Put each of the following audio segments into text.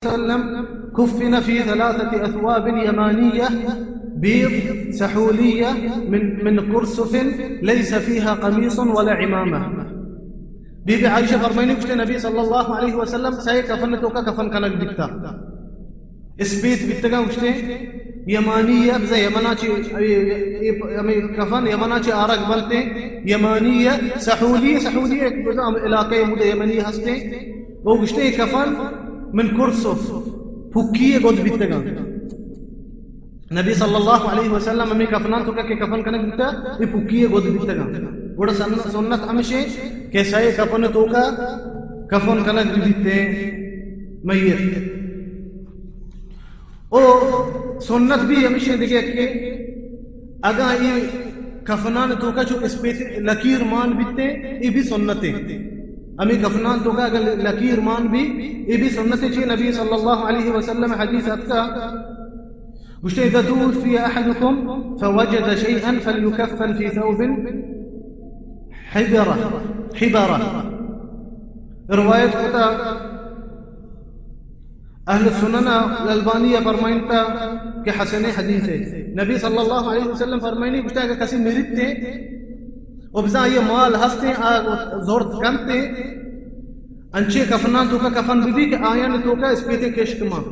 وسلم كفن في ثلاثة أثواب يمانية بيض سحولية من، من كرسف ليس فيها قميص ولا عمامة. بی بی عائشہ فرمائنی، گوشتے نبی صلی اللہ علیہ وسلم سئے کفن توکا کفن کنگ بیتا. اسپیت بیتگاں، گوشتے یمانی ء، بزاں یمنا چہ، اے، اے، ہمیں کفن یمنا چہ آرگ بنتے، یمانی ء، سحولی، سحولی ایک بزاں ہم علاقہ مود یمنی ہستے. وہ گوشتے کفن من کرسف، پھکی گد بیتگاں. نبی صلی اللہ علیہ وسلم ہمیں کفنان توکا کہ کفن کنگ بیتا، یہ پھکی گد بیتگاں. گڑا سن-، سنت ہمشے کہ سئے کفن توکا کفن کنگ بیتے میت. او سنت بھی ہمشے دگہ کہ اگاں یہ کفنان توکا چو اسپیت لکیر مان بیتے، یہ بھی سنتے. ہمیں کفنان توکا اگر لکیر مان بھی، یہ بھی سنتے. چی نبی صلی اللہ علیہ وسلم حدیث اتکا، گوشتے، إذا توفي أحدكم فوجد شيئا فليكفن في ثوب حبرة، حبرة. روایت کتا اہل سنن الالبانی فرمائنتا کہ حسن حدیث ہے. نبی صلی اللہ علیہ وسلم فرمائنی، گوشتا اگر کسی مریت تے، و بزاں یہ مال ہستے، آ زورت کنتے، انچیں کفنان توکا کفن بہ بی کہ آیان توکا اسپیتیں کشک مان،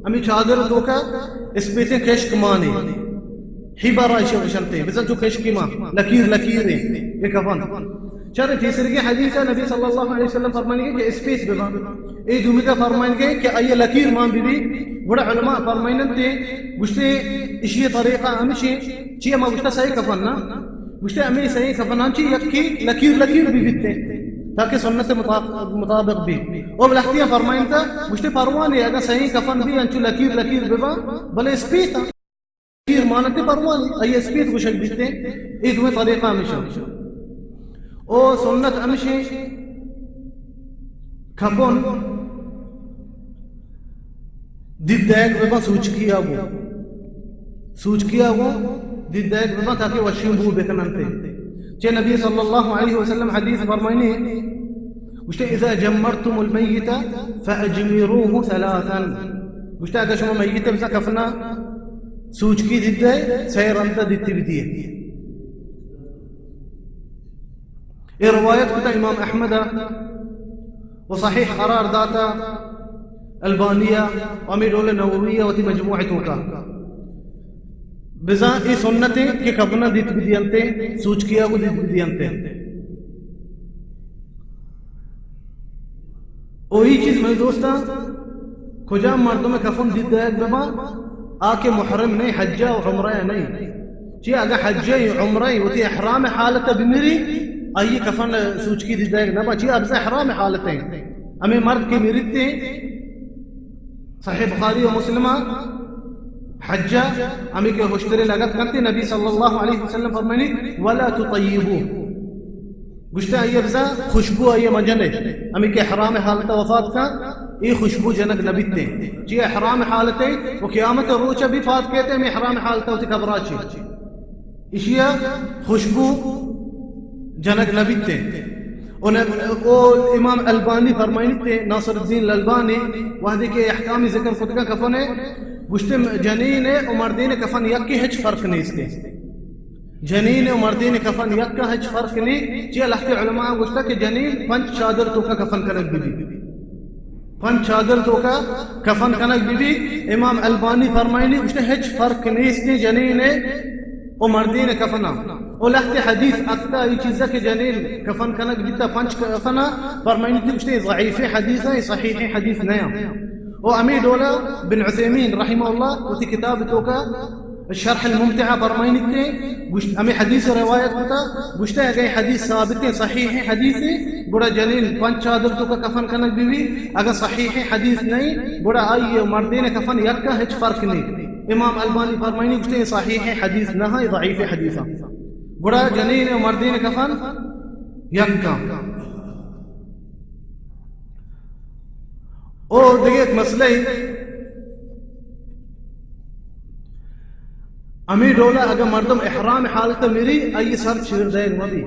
ہمیں چادر توکا اسپیتیں کشک مانے، حبرہ ایشی گوشنتے، بزاں چو کشکی مان، لکیر لکیریں یہ کفن. چارے تیسرگی حدیث نبی صلی اللہ علیہ وسلم فرمائنگے کہ اسپیت ببا. اے دومیگا فرمائنگے کہ آئی لکیر مان بہ بی. گڑا علماء فرمائنتے، گوشتے، اشی طریقہ ہمشی، چی ہما گوشتا سئے کفن نا؟ گوشتے ہمیں سئیں کفنان چی یکی لکیر لکیر بہ بیتے، تاکہ سنت مطابق، مطابق بی. او لہتیاں فرمائنتا، گوشتے پروانے اگاں سئیں کفن بی انچو لکیر لکیر ببا، بلے اسپیت لکیر مانتے پروانے، آئی اسپیت گوشگ بیتے. اے دوئیں طریقہ ہمیشہ. او سنت ہمشے کفن دید دئیگ ببا سوچکی آ گوں. سوچکی آ گوں دید دئیگ ببا تاکہ وشیں بو بکننتے. چہ نبی صلی اللہ علیہ وسلم حدیث فرمائنی، گوشتے، إذا جمرتم الميت فأجمروه ثلاثا. گوشتے، اگر شما میت بزاں کفنا سوچکی دید دئے، سئے رندا دیتی بدیے. اے روایت کتا امام احمد و صحیح قرار داتا البانیہ و ہمیں ڈول نوویہ وتی مجموع توکا. بزاں اے سنتے کہ کفنا دیت بدیانتے، سوچکیا کو دیت بدیانتے. او ای چیز من دوستاں، کجام مردم کفن دیت دئیگ ببا، آ کہ محرم نہیں، حجہ و عمرہ نہیں. چی اگہ حجہ عمرہ وتی احرام حالت بمری، آئی کفن سوچکی دیت دئیگ نبا، چی ابز احرام حالت ہیں. ہمیں مرد کے مریتے، صحیح بخاری و مسلم، حجہ، ہمیں کہ ہشترے لگت کرتے، نبی صلی اللہ علیہ وسلم فرمانی، ولا تطیبو. گوشتے آئی بزاں خوشبو آئی مجنے، ہمیں کہ احرام حالت وفات کا، اے خوشبو جنگ نبیتے. چی احرام حالت ہے، وہ قیامت روچ بھی پات کہتے، ہمیں احرام حالت ہوتی قبرا چی. اشیا خوشبو جنگ نبیتے. او امام البانی فرمائنتے، ناصر الدین الالبانی، وہدے کہ احکامی ذکر کتگا کفن ہے، گوشتے جنین ہے و مردین کفن یک کے ہچ فرق نہیں اس کے. جنین و مردین کفن یک کا ہچ فرق نہیں. چی لہتے علماء گوشتا کہ جنین پنچ چادر توکا کفن کنگ بی. پنچ چادر توکا کفن کنگ بی بی. امام البانی فرمائنی، گوشتے ہچ فرق نیست جنین و مردین کفنا. او لہتے حدیث اکتا ای چیزا کہ جنین کفن کنگ بیتا پنچ کفنا، فرمائنی تی گوشتے ضعیف حدیث ہے، صحیح حدیث نیا. او امی ڈولا بن عثیمین رحمہ اللہ وتی کتاب توکا شرح الممتع فرمائنی تے، گوشت، ہمیں حدیث روایت کتا، گوشتے اگر حدیث ثابت ہے، صحیح ہے حدیث ہے، گڑا جنین پنچ چادر توکا کفن کنگ بی بی، اگر صحیح ہے حدیث نہیں، گڑا آئی و مردین کفن یک کا ہچ فرق نہیں. امام البانی فرمائنی گوشتے صحیح ہے حدیث نہ ہے، ضعیف حدیث ہے. گڑا جنین و مردین کفن یک کا. او دگہ یک مسئلہ ہے، ہمیں ڈولا اگر مردم احرام حالت مری، آئی سر چیر دئیگ مبی.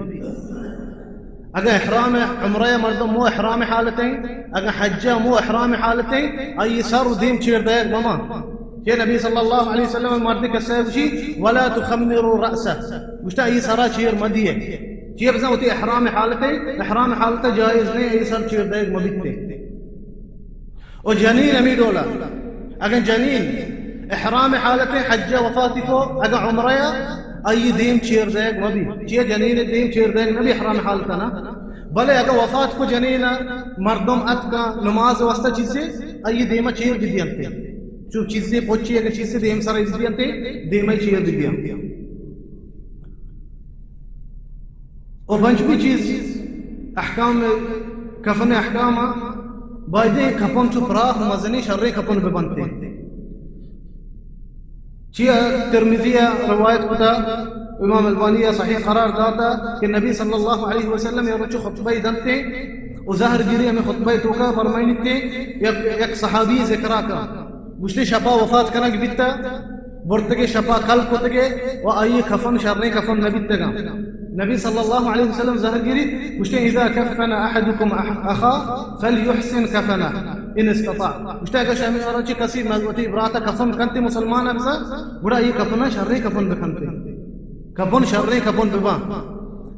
اگاں احرام عمرہ مردم مو احرام حالتیں، اگاں حج مو احرام حالتیں، آئی سر و دیم چیر دئیگ مہ باں۔ کہ نبی صلی اللہ علیہ وسلم مردے کسے گوشی، "ولا تخمروا رأسه"، گوشتا آئی سرا چیر مہ دیئے۔ چی بزاں وتی احرام حالتیں، احرام حالت جائز نہیں، آئی سر چیر دئیگ مہ بیتے۔ و جنین ہمی ڈولا، اگاں جنین احرام حالت حج وفاتی کو، اگاں عمرہ، آئی دیم چیر دیگ مبی۔ چیئے؟ جنین دیم چیر دیگ نبی احرام حالت نا۔ بلے اگاں وفات کو جنین، مردم اتکا نماز واسطہ چیزے، آئی دیما چیر بدینتے۔ چو چیزے پوچی، اگاں چیزے دیم سر بدینتے، دیما چیر بدینتے۔ و پنچمی چیز، احکام، کفن احکام، بایدیں کفن چو پراہ و مزنی شریں کفن ببنتے۔ چیا ترمذی روایت کتا، امام البانی صحیح قرار داتا کہ نبی صلی اللہ علیہ وسلم یا روچ خطبہ دنتے و ظہر گیری ہمیں خطبہ توکا فرمائنتے، یک، یک صحابی ذکرہ کا، گوشتے شپا وفات کنگ بیتا، برتگے شپا کل کتگے و آئی کفن شریں کفن نہ بیتگا۔ نبی صلی اللہ علیہ وسلم زہر گیری گوشتے، "اذا کفن احدکم اخا فلیحسن کفنه ان استطاع"۔ گوشتے، اگر شمارا چہ کسی وتی براتا کفن کنتے مسلمان بزا، گڑا آئی کفنا شریں کفن بکنتے۔ کفن شریں کفن ببا۔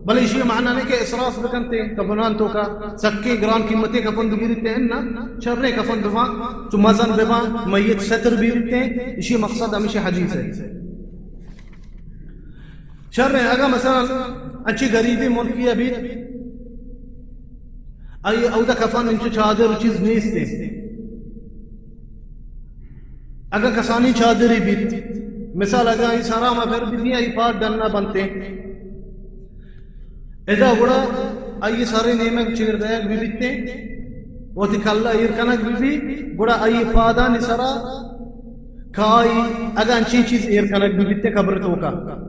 بلے ایشی معنی نہیں کہ اسراف بکنتے، کفنان توکا سکے گران قیمتی کفن بگیرتے ہیں نا، شریں کفن ببا، چو مزن ببا، میت ستر بیرتے، ایشی مقصد ہمیشہ حدیث ہے۔ شریں، اگا مثلاً انچی غریبی ملکی بیت، آئی اودا کفن انچو چادر چیز نیستے۔ اگاں کسانی چادری بیت، مثال اگاں آئی سرا ما پر بدی، آئی پاد ڈن نہ بنتے، ادا گڑا آئی سرے نیمگ چیر دئیگ بہ بیتے، وتی کلا ایر کنگ بہ بی، گڑا آئی پادانی سرا کائی اگاں انچیں چیز ایر کنگ بہ بیتے قبر توکا۔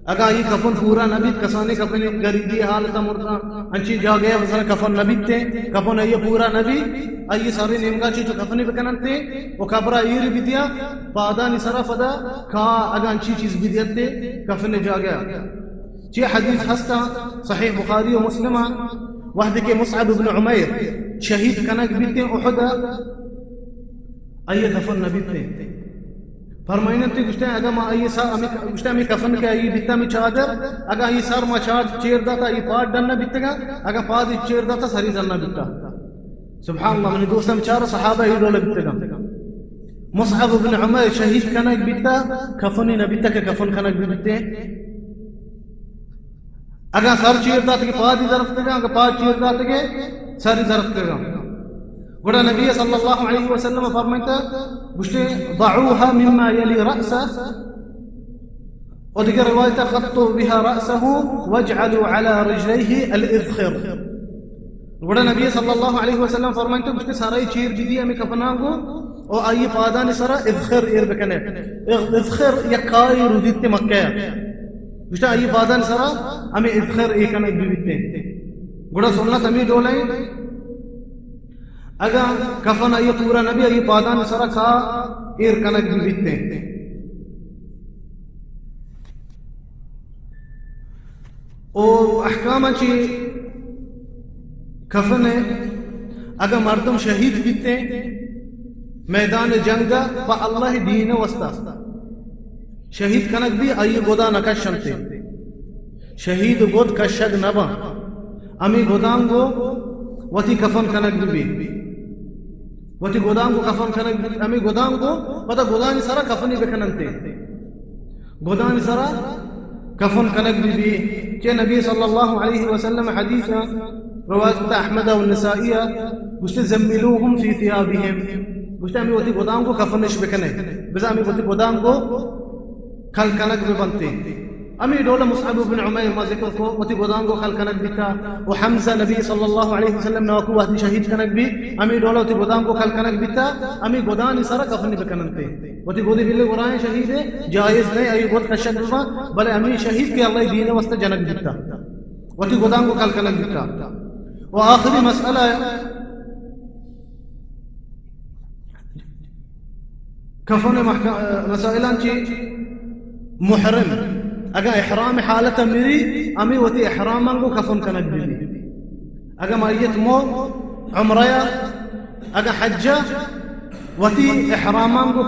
اگاں آئی کفن پورا نہ بیت، کسانیں کفن غریبی حالت ء مرداں، انچیں جاگہ ء مثلاً کفن نہ بیت، کفن آئی پورا نہ بیت، آئی سرے نیمگا چی چو کفنی بکننتے و قبرا ایر بدیا، پادانی سرا پدا کا اگاں انچیں چیز بدیتے کفن جاگہ۔ چی حدیث ہستا صحیح بخاری و مسلم، وحدے کہ مصعب ابن عمیر شہید کنگ بیتے احد، آئی کفن نہ بیتے۔ فرمائنتے گوشتے، اگاں ما آئی سر، ہمیں ک-، گوشتے، ہمیں کفن کہ آئی بیتا ہمیں چادر، اگاں آئی سر ما چاد چیر داتا، آئی پاد ڈن نہ بیتگا، اگاں پاد چیر داتا، سری ڈن نہ بیتا۔ سبحان اللہ، منی دوستاں بچار صحابہ ای ڈول بیتگا۔ مصعب بن عمیر شہید کنگ بیتا، کفنی نہ بیتا کہ کفن کنگ بیتے۔ اگاں سر چیر دات کہ پادی درفتگاں، اگاں پاد چیر دات کہ سری درفتگاں۔ گڑا نبی صلی اللہ علیہ وسلم فرمائتا، گوشتے، "ضعوها مما يلي رأسه"، و دیگر روایت، "خطوا بها رأسه واجعلوا على رجليه الإذخر". گڑا نبی صلی اللہ علیہ وسلم فرمائتا، گوشتے، سرائی چیر بدی ہمیں کفناں گو، او آئی پادانی سرا اذخر ایر بکنے۔ اذ-، اذخر یک کائی رودیت مکہ۔ گوشتا آئی پادانی سرا ہمیں اذخر ایر کنگ بیتے۔ گڑا سنت ہمیں ڈولیں، اگاں کفن آئی پورا نبی، آئی پادانی سرا کا ایر کنگ بیتے۔ او احکام چی کفن ہے، اگاں مردم شہید بیتے میدان جنگ پہ اللہ دین واسطہ، شہید کنگ بی، آئی گدا نہ کشنتے، شہید گد کشگ نہ باں، ہمیں گداں گو وتی کفن کنگ بی، وتی گداں گو کفن کنگ بی، ہمیں گداں گو پدا گدانی سرا کفنی بکننتے۔ گدانی سرا کفن کنگ بی بی، کہ نبی صلی اللہ علیہ وسلم حدیث روایت کتا احمد و نسائی، گوشتے، "زملوهم في ثيابهم"، گوشتے، ہمیں وتی گداں گو کفنش بکنے، بزا ہمیں وتی گداں گو کل کنگ ببنتے۔ ہمیں ڈول مصعب بن عمیر ما ذکر کو، وتی گداں گو کل کنگ بیتا، و حمزہ نبی صلی اللہ علیہ وسلم ناکو وحدی شہید کنگ بی، ہمیں ڈول وتی گداں گو کل کنگ بیتا، ہمیں گدانی سرا کفنی بکننتے۔ وتی گودی بلے گرائیں شہید ہے، جائز نہیں، آئی گد کشگ ببا، بلے ہمیں شہید کہ اللہ دین واسطہ جنگ بیتا، وتی گداں گو کل کنگ بیتا۔ و آخری مسئلہ ہے، کفن محکم، مسائلاں چی محرم، اگاں احرام حالت مری، ہمیں وتی احراماں گو کفن کنگ بی۔ اگاں میت مو عمرہ یا اگاں حج، وتی احراماں گوں